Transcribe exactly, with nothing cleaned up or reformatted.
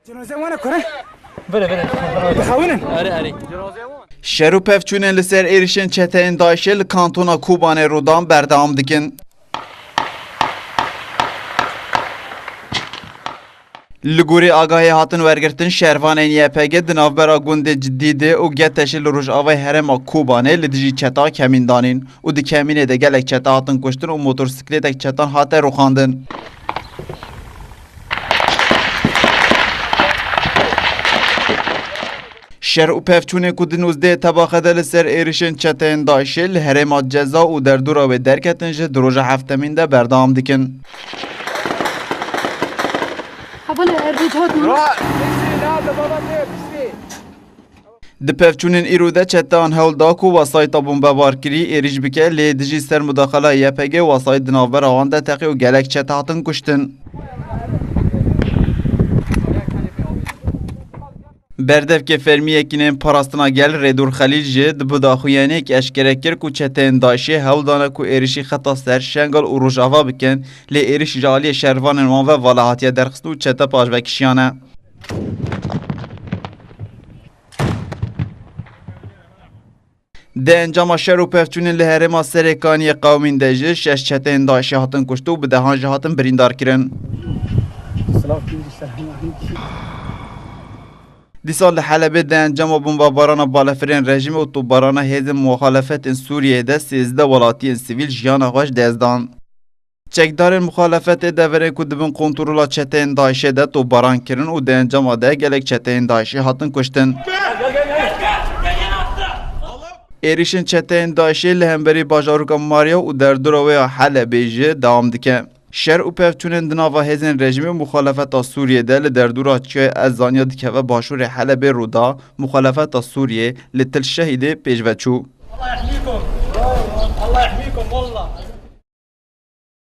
Cenazê wan e kure? Bire, bire. Dixewinin? Erê, erê. Şer û pevçûnên li ser êrişên çeteyên DAIŞê li kantona Kobanê Rûdan berdewam dikin. Li gorî agahiyê hatin wergirtin, şervanên Y P G di navbera gundê Cidîdê û Geteşê li rojavayê herêma Kobanê li dijî çeta kemîn danîn û di kemînê de gelek çete hatin kuştin û motorsîklêtek çetan hate rûxandin. Şer û pevçûnên ku di nûzdehê Tebaxê de li ser êrişên çeteyên DAIŞê li herêma Ceza û derdora wê derketin jî di roja heftemîn de berdewam dikin. Hevalê Erdoc hatin. Di pevçûnên îro de çeteyan hewl da ku wesayîta bombebarkirî êrîş bike, lê dijî ser mudaxala Y P G wesayît di navbera wan de teqî û gelek çete hatin kuştin. Berdevkê fermî Yekîneyên Parastina Gel Rêdûr Xelîl jî di bidaxuyaniyekê eşkere kir ku çeteyên DAIŞê hewl dane ku êrişî xeta ser Şengal û Rojava bikin, lê êrîş ji aliyê şervanên wan ve vala hatiye derxistin û çete paşvekişiyane. Di encama şer û pevçûnên li herêma Serêkaniyê Qewmîn de jî şeş çeteyên DAIŞê hatin kuştin û bi dehan jî hatin birîndar kirin. Dîsa li Helebê di encama bombebarana balefirên rejîmê û topbarana hêzên muxalefetên Sûriyeyê de sêzdeh welatiyên sivîl jiyana xwe ji dest dan. Çekdarên muxalefetê deverên ku di bin kontrola çeteyên DAIŞê de topbaran kirin û di encama de gelek çeteyên DAIŞê hatin kuştin. Êrişên çeteyên DAIŞê li hemberî bajaroka Marya û derdora wê ya Helebê jî dewam dike. Şer û pevçûnên di nava hêzên rejîmê û muxalefeta Sûriyê de li derdora çiyayê Ez Zanya dikeve başûrê Helebê rû da, muxalefeta Sûriyê li Til Şehîdê pêşve çû. الله يحميكم. الله يحميكم والله.